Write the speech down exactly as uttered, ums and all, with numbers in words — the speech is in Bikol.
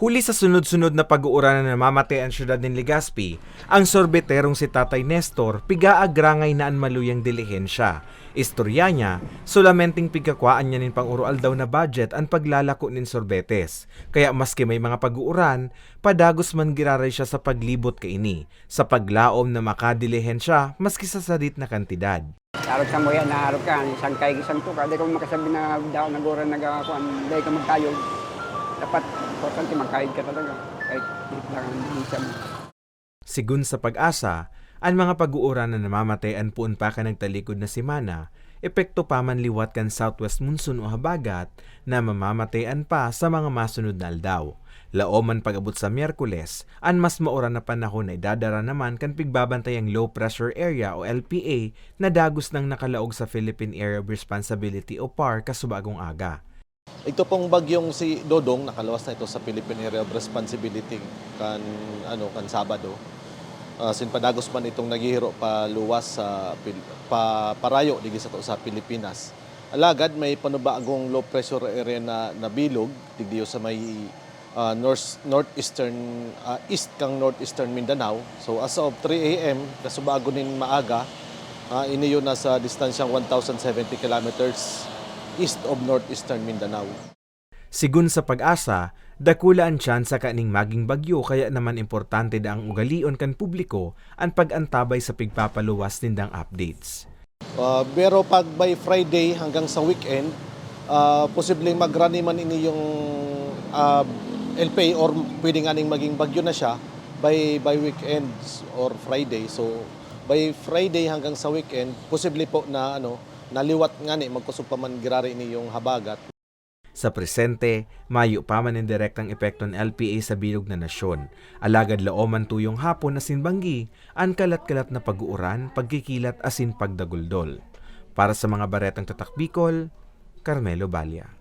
Huli sa sunod-sunod na pag-uuran na namamate an siyudad nin Legazpi, ang sorbeterong si Tatay Nestor pigaagrangay na an maluyang dilihensya. Istorya niya, solamenteng pigkakwaan niya nin pang-uroaldaw na budget an paglalako nin sorbetes. Kaya maski may mga pag-uuran, padagos man giraray siya sa paglibot kaini, sa paglaom na makadilihensya maski sa sadit na kantidad. Arog sa muya na arog ka, isang kaig, isang tuka. Di ka makasabi na daw nagura nagakuan, dai ka magkayog. Dapat importante magkayog ka talaga. Kahit lang ang minsan. Sigun sa PAGASA, an mga pag-uuran na namamate an poon pa kan nagtalikod na semana, epekto pa man liwat kan southwest monsoon o habagat na mamamatean pa sa mga masunod na aldaw. Laom man pag-abot sa Miyerkules, an mas mauran na panahon na idadara naman kan pigbabantayang low pressure area o L P A na dagos nang nakalaog sa Philippine Area of Responsibility o PAR kasubagong aga. Ito pong bagyong si Dodong, nakaluwas na ito sa Philippine Area of Responsibility kan ano kan Sabado. Uh, sin padagos man itong naghihiro paluwas sa pa, parayo digi sa sa Pilipinas. Alagad may panubagong low pressure area na nabilog digdiyo sa may uh, north, northeastern, uh, east kang northeastern Mindanao. So as of three a.m. kasubago nin maaga, uh, ini yun nasa distansyang one thousand seventy kilometers east of northeastern Mindanao. Sigun sa PAGASA, dakula an tsansa kaning maging bagyo kaya naman importante daang ugalion kan publiko an pag-antabay sa pigpapaluwas nindang updates. Uh, pero pag by Friday hanggang sa weekend, uh, posibleng magrani man ini yung uh, L P A or pwede nga ning maging bagyo na siya by by weekends or Friday. So by Friday hanggang sa weekend, posible po na ano, naliwat ngani magkusog pa man girari ini yung habagat. Sa presente, mayo pa man nin direktang epekto an L P A sa bilog na nasyon, alagad laoman tuyong hapon asin banggi an kalat-kalat na pag-uuran, pagkikilat asin pagdaguldol. Para sa mga baretang tatak Bicol, Carmelo Balla.